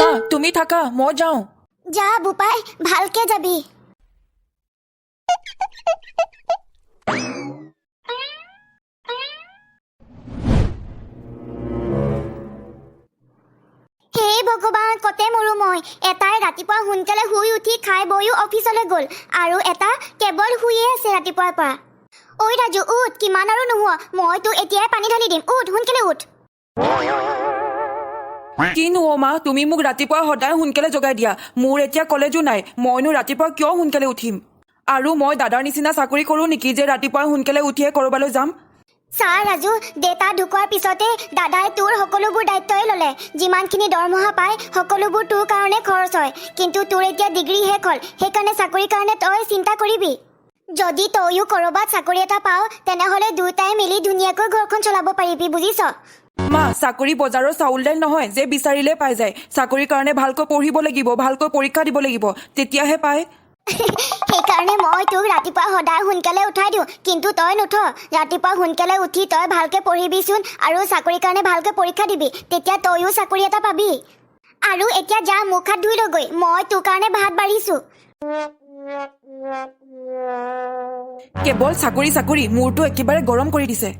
মা, তুমি থাকা, মই যাওঁ। যা বোপাই, ভালকে যাবি। হে ভগৱান, কতে মৰো মই! এটাই ৰাতিপুৱা সোনকালে শুই উঠি খাই বৈও অফিচলৈ গ'ল আৰু এটা কেৱল শুইয়ে আছে ৰাতিপুৱাৰ পৰা। ঐ ৰাজু, উঠ! কিমান আৰু নোহোৱা? মই তোক এতিয়াই পানী ঢালি দিম। উঠ, সোনকালে উঠ। কিনো অ' মা, তুমি মোক ৰাতিপুৱা সদায় সোনকালে জগাই দিয়া। মোৰ এতিয়া কলেজো নাই, মইনো ৰাতিপুৱা কিয় সোনকালে উঠিম? আৰু মই দাদাৰ নিচিনা চাকৰি কৰোঁ নেকি যে ৰাতিপুৱা সোনকালে উঠিয়ে ক'ৰবালৈ যাম? চা ৰাজু, দেউতা ঢুকোৱাৰ পিছতে দাদাই তোৰ সকলোবোৰ দায়িত্বই ল'লে। যিমানখিনি দৰমহা পায়, সকলোবোৰ তোৰ কাৰণে খৰচ হয়। কিন্তু তোৰ এতিয়া ডিগ্ৰী শেষ হ'ল, সেইকাৰণে চাকৰিৰ কাৰণে তই চিন্তা কৰিবি। যদি তয়ো ক'ৰবাত চাকৰি এটা পাৱ, তেনেহ'লে দুয়োটাই মিলি ধুনীয়াকৈ ঘৰখন চলাব পাৰিবি, বুজিছ? মা, চাকৰি বজাৰৰ চাউল দাইল নহয় যে বিচাৰিলে পাই যায়। চাকৰিৰ কাৰণে ভালকৈ পঢ়িব লাগিব, ভালকৈ পৰীক্ষা দিব লাগিব, তেতিয়াহে পায়। সেইকাৰণে মই তোক ৰাতিপুৱা সদায় সোনকালে উঠাই দিওঁ, কিন্তু তই নুঠ। ৰাতিপুৱা সোনকালে উঠি তই ভালকে পঢ়িবিচোন আৰু চাকৰিৰ কাৰণে ভালকে পৰীক্ষা দিবি, তেতিয়া তয়ো চাকৰি এটা পাবি। আৰু এতিয়া যা, মুখ হাত ধুই লগৈ, মই তোৰ কাৰণে ভাত বাঢ়িছো। কেৱল চাকৰি চাকৰি, মূৰটো একেবাৰে গৰম কৰি দিছে।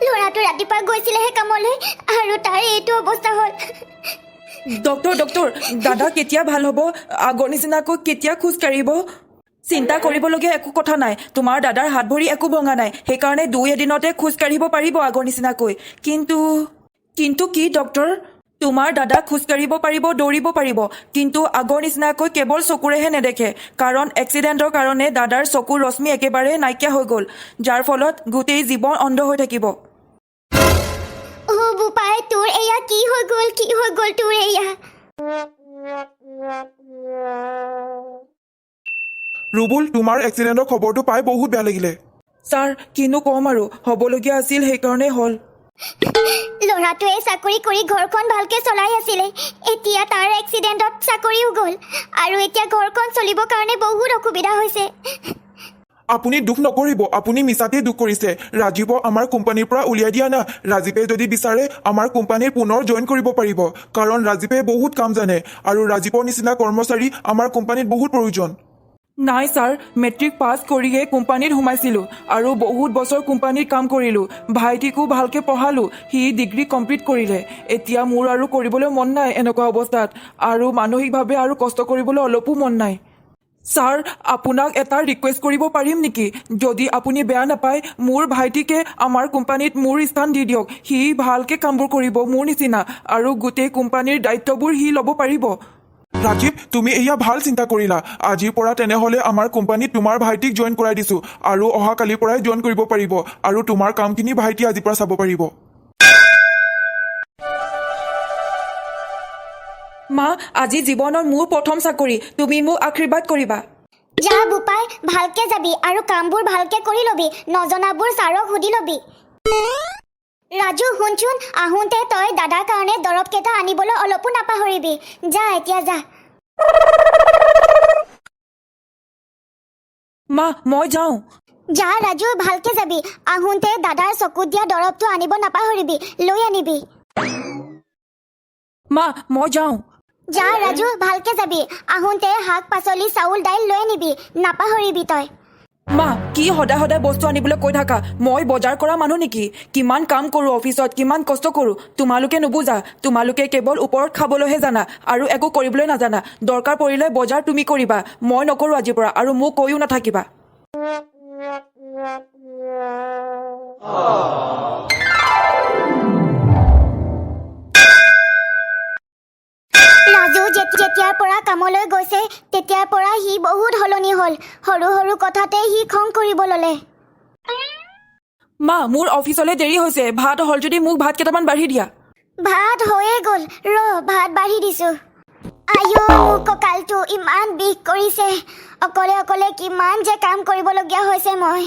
ল'ৰাটো ৰাতিপুৱা গৈছিলেহে কামলৈ আৰু তাৰ এইটো অৱস্থা হ'ল। ডক্টৰ, ডক্টৰ, দাদা কেতিয়া ভাল হ'ব? আগৰ নিচিনাকৈ কেতিয়া খোজ কাঢ়িব? চিন্তা কৰিবলগীয়া একো কথা নাই। তোমাৰ দাদাৰ হাত ভৰি একো ভঙা নাই, সেইকাৰণে দুই এদিনতে খোজ কাঢ়িব পাৰিব আগৰ নিচিনাকৈ। কিন্তু কিন্তু কি ডক্টৰ? তোমাৰ দাদা খোজ কাঢ়িব পাৰিব, দৌৰিব পাৰিব, কিন্তু আগৰ নিচিনাকৈ কেৱল চকুৰেহে নেদেখে। কাৰণ এক্সিডেণ্টৰ কাৰণে দাদাৰ চকুৰ ৰশ্মি একেবাৰে নাইকিয়া হৈ গ'ল, যাৰ ফলত গোটেই জীৱন অন্ধ হৈ থাকিব। অ' বোপাই, তোৰ এয়া কি হৈ গ'ল? কি হৈ গ'ল তোৰ এয়া? ৰুবুল, তোমাৰ এক্সিডেণ্টৰ খবৰটো পাই বহুত বেয়া লাগিলে। ছাৰ, কিনো ক'ম আৰু, হ'বলগীয়া আছিল, সেইকাৰণে হ'ল। ল'ৰাটোৱে চাকৰি কৰি ঘৰখন ভালকে চলাই আছিলে। এতিয়া তাৰ এক্সিডেণ্টত চাকৰিও গ'ল আৰু এতিয়া ঘৰখন চলিবৰ কাৰণে বহুত অসুবিধা হৈছে। আপুনি দুখ নকৰিব, আপুনি মিছাতেই দুখ কৰিছে। ৰাজীৱক আমাৰ কোম্পানীৰ পৰা উলিয়াই দিয়া না। ৰাজীৱে যদি বিচাৰে, আমাৰ কোম্পানীৰ পুনৰ জইন কৰিব পাৰিব, কাৰণ ৰাজীৱে বহুত কাম জানে আৰু ৰাজীৱৰ নিচিনা কৰ্মচাৰী আমাৰ কোম্পানীত বহুত প্ৰয়োজন। নাই ছাৰ, মেট্ৰিক পাছ কৰিয়ে কোম্পানীত সোমাইছিলোঁ আৰু বহুত বছৰ কোম্পানীত কাম কৰিলোঁ। ভাইটিকো ভালকৈ পঢ়ালোঁ, সি ডিগ্ৰী কমপ্লিট কৰিলে। এতিয়া মোৰ আৰু কৰিবলৈ মন নাই। এনেকুৱা অৱস্থাত আৰু মানসিকভাৱে আৰু কষ্ট কৰিবলৈ অলপো মন নাই। ছাৰ, আপোনাক এটা ৰিকুৱেষ্ট কৰিব পাৰিম নেকি? যদি আপুনি বেয়া নাপায়, মোৰ ভাইটিকে আমাৰ কোম্পানীত মোৰ স্থান দি দিয়ক। সি ভালকৈ কামবোৰ কৰিব মোৰ নিচিনা আৰু গোটেই কোম্পানীৰ দায়িত্ববোৰ সি ল'ব পাৰিব। ৰাজীৱ, তুমি এয়া ভাল চিন্তা কৰিলা। আজিৰ পৰা তেনেহ'লে আমাৰ কোম্পানীত তোমাৰ ভাইটিক জইন কৰাই দিছোঁ আৰু অহা কালিৰ পৰাই জইন কৰিব পাৰিব আৰু তোমাৰ কামখিনি ভাইটিয়ে আজিৰ পৰা চাব পাৰিব। মা, আজি জীৱনৰ মোৰ প্ৰথম চাকৰি। তুমি মোক আশীৰ্বাদ কৰিবা। যা বোপাই, ভালকে যাবি আৰু কামবোৰ ভালকে কৰি ল'বি। নজনাবোৰ ছাৰক সুধি ল'বি। ৰাজু, শুনচোন, আহোঁতে তই দাদাৰ কাৰণে দৰৱ কেইটা আনিবলৈ অলপো নাপাহৰিবি। যা, এতিয়া যা। মা, মই যাওঁ। যা ৰাজু, ভালকে যাবি। আহোঁতে দাদাৰ চকুত দিয়া দৰৱটো আনিব নাপাহৰিবি, লৈ আনিবি। মা, মই যাওঁ। যা ৰাজু, ভালকে যাবি। আহোঁতে শাক পাচলি, চাউল দাইল লৈ আনিবি, নাপাহৰিবি তই। মা, কি সদায় সদায় বস্তু আনিবলৈ কৈ থাকা? মই বজাৰ কৰা মানুহ নেকি? কিমান কাম কৰোঁ অফিচত, কিমান কষ্ট কৰোঁ, তোমালোকে নুবুজা। তোমালোকে কেৱল ওপৰত খাবলৈহে জানা আৰু একো কৰিবলৈ নাজানা। দৰকাৰ পৰিলে বজাৰ তুমি কৰিবা, মই নকৰোঁ আজিৰ পৰা আৰু মোক কৈও নাথাকিবা। ৰাজু যেতিয়াৰ পৰা কামলৈ গৈছে, তেতিয়াৰ পৰা সি বহুত সলনি হ'ল। সৰু সৰু কথাতে সি খং কৰিব ল'লে। মা, মোৰ অফিচলৈ দেৰি হৈছে। ভাত হ'ল যদি মোক ভাত কেইটামান বাঢ়ি দিয়া। ভাত হৈয়ে গ'ল, ৰ, ভাত বাঢ়ি দিছো। আইঅ, মোৰ কঁকালটো ইমান বিষ কৰিছে। অকলে অকলে কিমান যে কাম কৰিবলগীয়া হৈছে মই।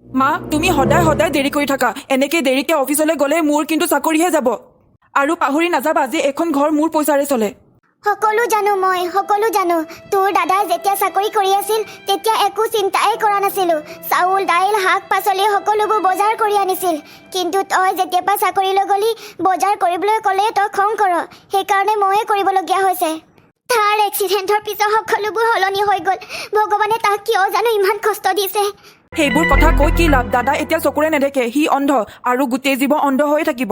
মা, তুমি সদায় সদায় দেৰি কৰি থাকা। এনেকে দেৰিকে অফিচলৈ গ'লে মোৰ কিন্তু চাকৰিহে যাব। আৰু পাহৰি নাযাবা যে এইখন ঘৰ মোৰ পইচাৰে চলে। সকলো জানো, মই সকলো জানো। তোৰ দাদাই যেতিয়া চাকৰি কৰি আছিল তেতিয়া একো চিন্তাই কৰা নাছিলো। চাউল, দাইল, শাক পাচলি সকলোবোৰ বজাৰ কৰি আনিছিল। কিন্তু তই যেতিয়াৰ পৰা চাকৰিলৈ গ'লি, বজাৰ কৰিবলৈ ক'লে তই খং কৰ। সেইকাৰণে ময়ে কৰিবলগীয়া হৈছে। তাৰ এক্সিডেণ্টৰ পিছত সকলোবোৰ সলনি হৈ গ'ল। ভগৱানে তাক কিয় জানো ইমান কষ্ট দিছে। সেইবোৰ কথা কৈ কি লাভ? দাদা এতিয়া চকুৰে নেদেখে, সি অন্ধ আৰু গোটেই জীৱন অন্ধ হৈয়ে থাকিব।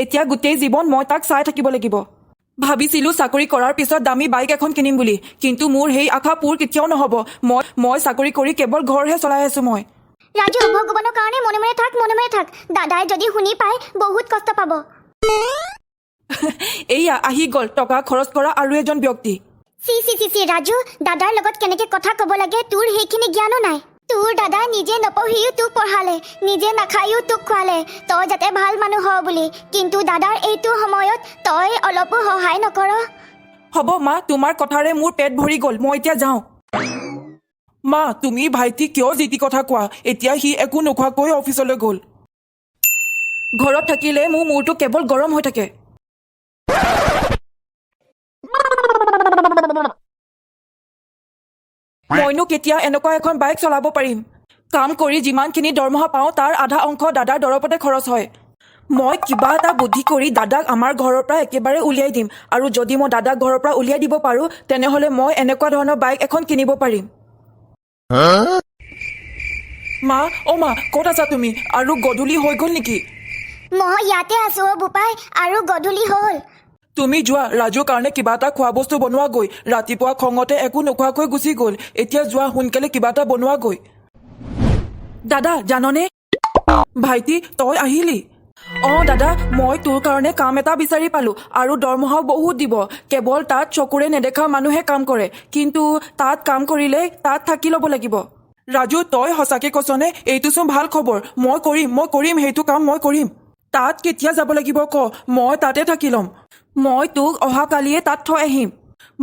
এতিয়া গোটেই জীৱন মই তাক চাই থাকিব লাগিব। ভাবিছিলো চাকৰি কৰাৰ পিছত দামী বাইক এখন কিনিম বুলি, কিন্তু মোৰ সেই আশা পূৰ কেতিয়াও নহ'ব। মই চাকৰি কৰি কেৱল ঘৰহে চলাই আছো মই। ৰাজু, ভগৱানৰ কাৰণে মনে মনে থাক, মনে মনে থাক। দাদাই যদি শুনি পায় বহুত কষ্ট পাব। এইয়া আহি গ'ল টকা খৰচ কৰা আৰু এজন ব্যক্তি। C C C C, Raju, দাদাৰ লগত কেনেকে কথা ক'ব লাগে তোৰ সেইখিনি জ্ঞানো নাই। তোৰ দাদা নিজে নপঢ়িও তোক পঢ়ালে, নিজে নাখায়ো তোক খুৱালে, তই যাতে ভাল মানুহ হ বুলি। কিন্তু দাদাৰ এইটো সময়ত তই অলপো সহায় নকৰ। হ'ব মা, তোমাৰ কথাৰে মোৰ পেট ভৰি গ'ল, মই এতিয়া যাওঁ। মা, তুমি ভাইটিক কিয় যি টি কথা কোৱা? এতিয়া সি একো নোখোৱাকৈ অফিচলৈ গ'ল। ঘৰত থাকিলে মোৰ মূৰটো কেৱল গৰম হৈ থাকে। মইনো কেতিয়া এনেকুৱা এখন বাইক চলাব পাৰিম? কাম কৰি যিমানখিনি দৰমহা পাওঁ, তাৰ আধা অংশ দাদাৰ দৰৱতে খৰচ হয়। মই কিবা এটা বুদ্ধি কৰি দাদাক আমাৰ ঘৰৰ পৰা একেবাৰে উলিয়াই দিম আৰু যদি মই দাদাক ঘৰৰ পৰা উলিয়াই দিব পাৰোঁ, তেনেহ'লে মই এনেকুৱা ধৰণৰ বাইক এখন কিনিব পাৰিম। মা, অ' মা, ক'ত আছা তুমি? আৰু গধূলি হৈ গ'ল নেকি? মই ইয়াতে আছো অ' বোপাই, আৰু গধূলি হ'ল। তুমি যোৱা, ৰাজুৰ কাৰণে কিবা এটা খোৱা বস্তু বনোৱাগৈ। ৰাতিপুৱা খঙতে একো নোখোৱাকৈ গুচি গ'ল। এতিয়া যোৱা, সোনকালে কিবা এটা বনোৱাগৈ। দাদা, জাননে? ভাইটি, তই আহিলি? অঁ দাদা, মই তোৰ কাৰণে কাম এটা বিচাৰি পালো আৰু দৰমহাও বহুত দিব। কেৱল তাত চকুৰে নেদেখা মানুহে কাম কৰে, কিন্তু তাত কাম কৰিলে তাত থাকি ল'ব লাগিব। ৰাজু, তই সঁচাকে কৈছনে? এইটোচোন ভাল খবৰ। মই কৰিম, মই কৰিম, সেইটো কাম মই কৰিম। তাত কেতিয়া যাব লাগিব ক, মই তাতে থাকি ল'ম। মই তোক অহাকালিয়ে তাত থৈ আহিম।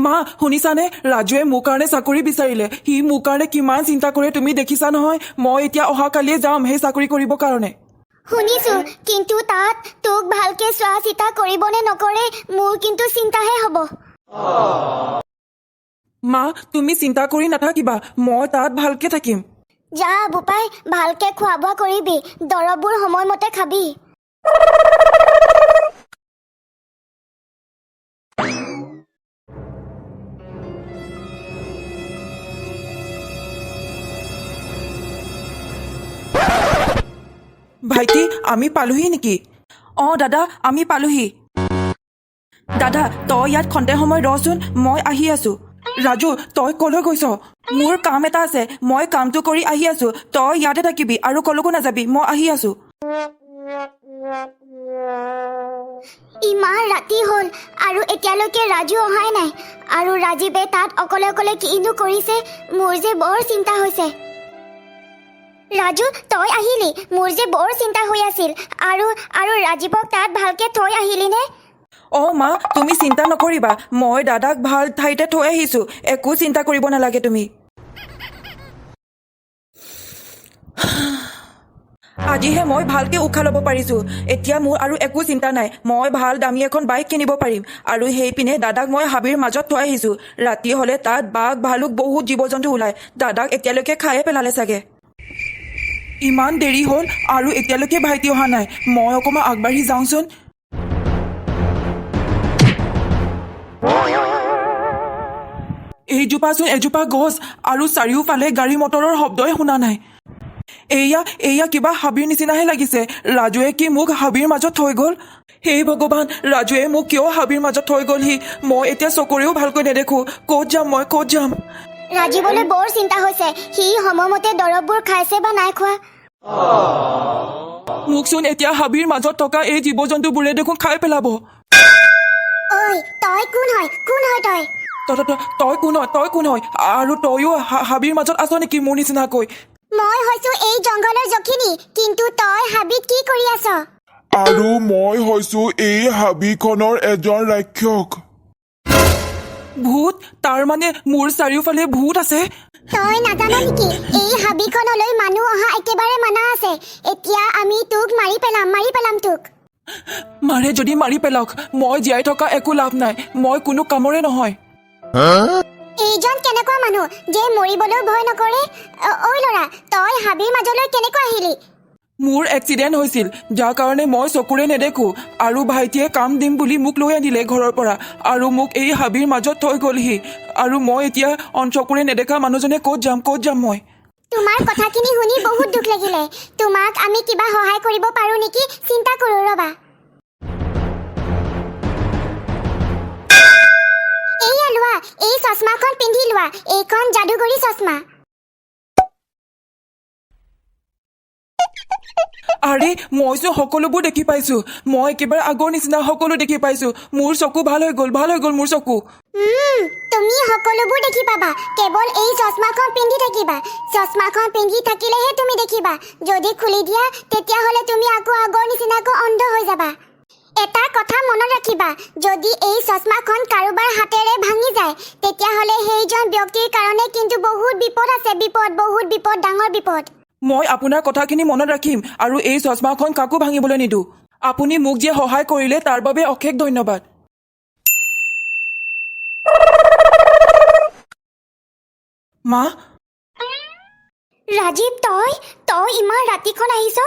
মা, শুনিছানে? ৰাজুৱে মোৰ কাৰণে চাকৰি বিচাৰিলে। সি মোৰ কাৰণে কিমান চিন্তা কৰে তুমি দেখিছা নহয়। মই এতিয়া অহাকালিয়ে যাম সেই চাকৰি কৰিবৰ কাৰণে। শুনিছো, কিন্তু তাত তোক ভালকে চোৱা চিতা কৰিব নে নকৰে মোৰ কিন্তু চিন্তাহে হ'ব। মা, তুমি চিন্তা কৰি নাথাকিবা, মই তাত ভালকে থাকিম। যা বোপাই, ভালকে খোৱা বোৱা কৰিবি, দৰৱবোৰ সময়মতে খাবি। ভাইটি, আমি পালোহি নেকি? অঁ দাদা, আমি পালোহি। দাদা, তই ইয়াত খন্তেক সময় ৰচোন, মই আহি আছো। ৰাজু, তই কলৈ গৈছ? মোৰ কাম এটা আছে, মই কামটো কৰি আহি আছো। তই ইয়াতে থাকিবি আৰু কলৈকো নাযাবি, মই আহি আছো। ইমান ৰাতি হ'ল আৰু এতিয়ালৈকে ৰাজু অহাই নাই। আৰু ৰাজীৱে তাত অকলে অকলে কিনো কৰিছে, মোৰ যে বৰ চিন্তা হৈছে। ৰাজু, তই আহিলি? মোৰ যে বৰ চিন্তা হৈ আছিল। আৰু ৰাজীৱক তাত ভালকে থৈ আহিলি নে? অঁ মা, তুমি চিন্তা নকৰিবা, মই দাদাক ভাল ঠাইতে থৈ আহিছো। একো চিন্তা কৰিব নালাগে তুমি। আজিহে মই ভালকে উশাহ ল'ব পাৰিছো। এতিয়া মোৰ আৰু একো চিন্তা নাই। মই ভাল দামী এখন বাইক কিনিব পাৰিম। আৰু সেইপিনে দাদাক মই হাবিৰ মাজত থৈ আহিছো। ৰাতি হ'লে তাত বাঘ, ভালুক, বহুত জীৱ জন্তু ওলায়। দাদাক এতিয়ালৈকে খায়ে পেলালে চাগে। ইমান দেৰি হ'ল আৰু এতিয়ালৈকে ভাইটি অহা নাই। মই অকণমান আগবাঢ়ি যাওঁচোন। এইজোপাচোন এজোপা গছ আৰু চাৰিওফালে গাড়ী মটৰৰ শব্দই শুনা নাই। এয়া কিবা হাবিৰ নিচিনাহে লাগিছে। ৰাজুৱে কি মোক হাবিৰ মাজত থৈ গ'ল? হে ভগৱান, ৰাজুৱে মোক কিয় হাবিৰ মাজত থৈ গ'লহি? মই এতিয়া চকুৰেও ভালকৈ নেদেখো। ক'ত যাম মই, ক'ত যাম? ৰাজীৱলৈ বৰ চিন্তা হৈছে। সি সময়মতে দৰৱবোৰ খাইছে বা নাই খোৱা। মোকচোন এতিয়া হাবিৰ মাজত থকা এই জীৱ জন্তুবোৰে দেখোন খাই পেলাব। ঐ, তই কোন হয়? কোন হয় তই? তই কোন হয়? তই কোন হয়? আৰু তয়ো হাবিৰ মাজত আছ নেকি মোৰ নিচিনাকৈ? মই হৈছো এই জংঘলৰ যখিনী, কিন্তু তই হাবিত কি কৰি আছ? আৰু মই হৈছো এই হাবিখনৰ এজন ৰাক্ষস। ভূত? তাৰ মানে মোৰ চাৰিওফালে ভূত আছে? তই নাজান নেকি, এই হাবিখনলৈ মানুহ অহা একেবাৰে মানা আছে। এতিয়া আমি তোক মাৰি পেলাম, মাৰি পেলাম তোক। মাৰে যদি মাৰি পেলাওক, মই জীয়াই থকা একো লাভ নাই, মই কোনো কামৰে নহয়। এইজন কেনেকুৱা মানুহ যে মৰিবলৈও ভয় নকৰে? ঐ ল'ৰা, তই হাবিৰ মাজলৈ কেনেকৈ আহিলি? মোৰ এক্সিডেণ্ট হৈছিল, যাৰ কাৰণে মই চকুৰে নেদেখোঁ আৰু ভাইটিয়ে কাম দিম বুলি মোক লৈ আনিলে ঘৰৰ পৰা আৰু মোক এই হাবিৰ মাজত থৈ গ'লহি। আৰু মই এতিয়া চকুৰে নেদেখা মানুহজনে ক'ত যাম, ক'ত যাম মই? তোমাৰ কথাখিনি শুনি বহুত দুখ লাগিলে। তোমাক আমি কিবা সহায় কৰিব পাৰো নেকি চিন্তা কৰো ৰবা। এইয়া লোৱা, এই চশমাখন পিন্ধি লোৱা। এইখন যাদুকৰী চশমা। আৰে, মইচোন সকলোবোৰ দেখি পাইছোঁ। মই একেবাৰে আগৰ নিচিনা সকলো দেখি পাইছোঁ। মোৰ চকু ভাল হৈ গ'ল, ভাল হৈ গ'ল মোৰ চকু। তুমি সকলোবোৰ দেখি পাবা, কেৱল এই চশমাখন পিন্ধি থাকিবা। চশমাখন পিন্ধি থাকিলেহে তুমি দেখিবা। যদি খুলি দিয়া, তেতিয়াহ'লে তুমি আকৌ আগৰ নিচিনাকৈ অন্ধ হৈ যাবা। এটা কথা মনত ৰাখিবা, যদি এই চশমাখন কাৰোবাৰ হাতেৰে ভাঙি যায়, তেতিয়াহ'লে সেইজন ব্যক্তিৰ কাৰণে কিন্তু বহুত বিপদ আছে। বিপদ, বহুত বিপদ, ডাঙৰ বিপদ। মই আপোনাৰ কথাখিনি মনত ৰাখিম আৰু এই চশমাখন কাকো ভাঙিবলৈ নিদিওঁ। আপুনি মোক যে সহায় কৰিলে তাৰ বাবে অশেষ ধন্যবাদ। মা! ৰাজীৱ, তই ইমান ৰাতিখন আহিছ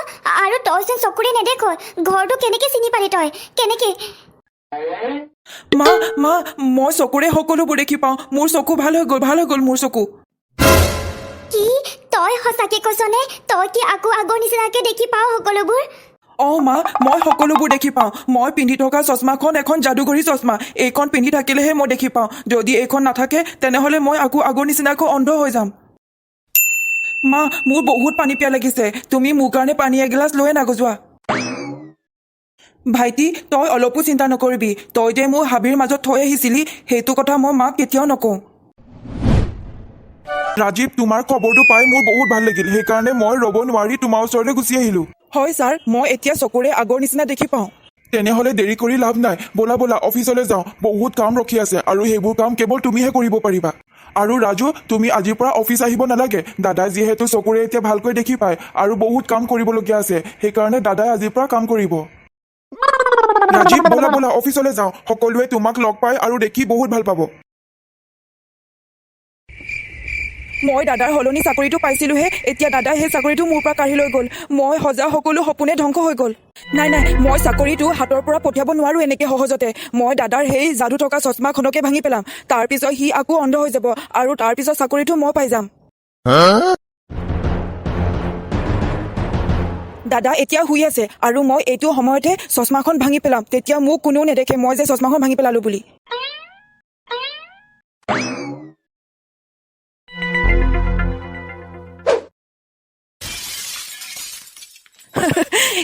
আৰু তইচোন চকুৰে নেদেখ, ঘৰটো কেনেকে চিনি পালি তই? কেনেকে? মা, মা, মই চকুৰে সকলোবোৰ দেখি পাওঁ। মোৰ চকু ভাল হৈ গ'ল, ভাল হৈ গ'ল মোৰ চকু। কি, তই সঁচাকে কৈছনে? তই কি আকৌ আগৰ নিচিনাকে দেখি পাওঁ সকলোবোৰ? অঁ মা, মই সকলোবোৰ দেখি পাওঁ। মই পিন্ধি থকা চশমাখন এখন যাদুকৰী চশমা। এইখন পিন্ধি থাকিলেহে মই দেখি পাওঁ। যদি এইখন নাথাকে, তেনেহ'লে মই আকৌ আগৰ নিচিনাকৈ অন্ধ হৈ যাম। মা, মোৰ বহুত পানী পিয়াহ লাগিছে। তুমি মোৰ কাৰণে পানী এগিলাচ লৈ আনা যোৱা। ভাইটি, তই অলপো চিন্তা নকৰিবি। তই যে মোৰ হাবিৰ মাজত থৈ আহিছিলি, সেইটো কথা মই মাক কেতিয়াও নকওঁ। ৰাজীৱ, তোমাৰ খবৰটো পাই মোৰ বহুত ভাল লাগিল। সেইকাৰণে মই ৰ'ব নোৱাৰি তোমাৰ ওচৰলৈ গুচি আহিলো। হয় ছাৰ, মই এতিয়া চকুৰে আগৰ নিচিনা দেখি পাওঁ। তেনেহ'লে দেৰি কৰি লাভ নাই। ব'লা ব'লা, অফিচলৈ যাওঁ। বহুত কাম ৰখি আছে আৰু সেইবোৰ কাম কেৱল তুমিহে কৰিব পাৰিবা। আৰু ৰাজু, তুমি আজিৰ পৰা অফিচ আহিব নালাগে। দাদাই যিহেতু চকুৰে এতিয়া ভালকৈ দেখি পায় আৰু বহুত কাম কৰিবলগীয়া আছে, সেইকাৰণে দাদাই আজিৰ পৰা কাম কৰিব। ৰাজীৱ, ব'লা ব'লা, অফিচলৈ যাওঁ। সকলোৱে তোমাক লগ পাই আৰু দেখি বহুত ভাল পাব। মই দাদাৰ সলনি চাকৰিটো পাইছিলোহে, এতিয়া দাদাই সেই চাকৰিটো মোৰ পৰা কাঢ়ি লৈ গ'ল। মই সজা সকলো সপোনে ধ্বংস হৈ গ'ল। নাই নাই, মই চাকৰিটো হাতৰ পৰা পঠিয়াব নোৱাৰো এনেকে সহজতে। মই দাদাৰ সেই যাদু থকা চশমাখনকে ভাঙি পেলাম। তাৰপিছত সি আকৌ অন্ধ হৈ যাব আৰু তাৰপিছত চাকৰিটো মই পাই যাম। দাদা এতিয়া শুই আছে আৰু মই এইটো সময়তে চশমাখন ভাঙি পেলাম। তেতিয়া মোক কোনেও নেদেখে মই যে চশমাখন ভাঙি পেলালো বুলি।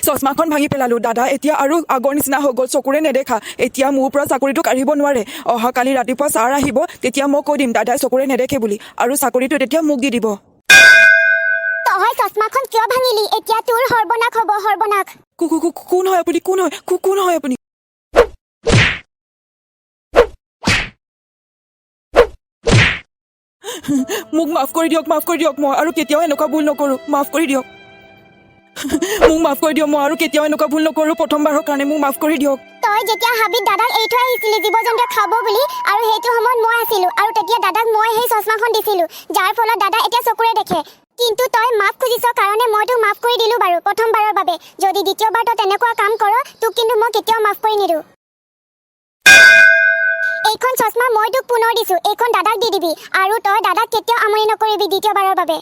চশমাখন ভাঙি পেলালো। দাদা এতিয়া আৰু আগৰ নিচিনা হৈ গ'ল, চকুৰে নেদেখা। এতিয়া মোৰ পৰা চাকৰিটো কাঢ়িব নোৱাৰে। অহাকালি ৰাতিপুৱা ছাৰ আহিব, তেতিয়া মই কৈ দিম দাদাই চকুৰে নেদেখে বুলি আৰু চাকৰিটো তেতিয়া মোক দি দিব। তই চশমাখন কিয় ভাঙিলি? এতিয়া তোৰ সৰ্বনাশ হ'ব, সৰ্বনাশ। কোন হয় আপুনি? কোন হয়? কোন হয় আপুনি? মোক মাফ কৰি দিয়ক, মাফ কৰি দিয়ক। মই আৰু কেতিয়াও এনেকুৱা ভুল নকৰোঁ। মাফ কৰি দিয়ক মোক, মাফ কৰি দিয়ক। মই আৰু কেতিয়াও এনেকুৱা ভুল নকৰোঁ। প্ৰথমবাৰৰ কাৰণে মোক মাফ কৰি দিয়ক। তই যেতিয়া হাবিত দাদাক এৰি থৈ আহিছিলি জীৱ জন্তুৱে খাব বুলি, আৰু সেইটো সময়ত মই আছিলো আৰু তেতিয়া দাদাক মই সেই চশমাখন দিছিলো, যাৰ ফলত দাদা এতিয়া চকুৰে দেখে। কিন্তু তই মাফ খুজিছ কাৰণে মই তোক মাফ কৰি দিলো বাৰু প্ৰথমবাৰৰ বাবে। যদি দ্বিতীয়বাৰ তই তেনেকুৱা কাম কৰ, তোক কিন্তু মই কেতিয়াও মাফ কৰি নিদিওঁ। এইখন চশমা মই তোক পুনৰ দিছো, এইখন দাদাক দি দিবি আৰু তই দাদাক কেতিয়াও আমনি নকৰিবি দ্বিতীয়বাৰৰ বাবে।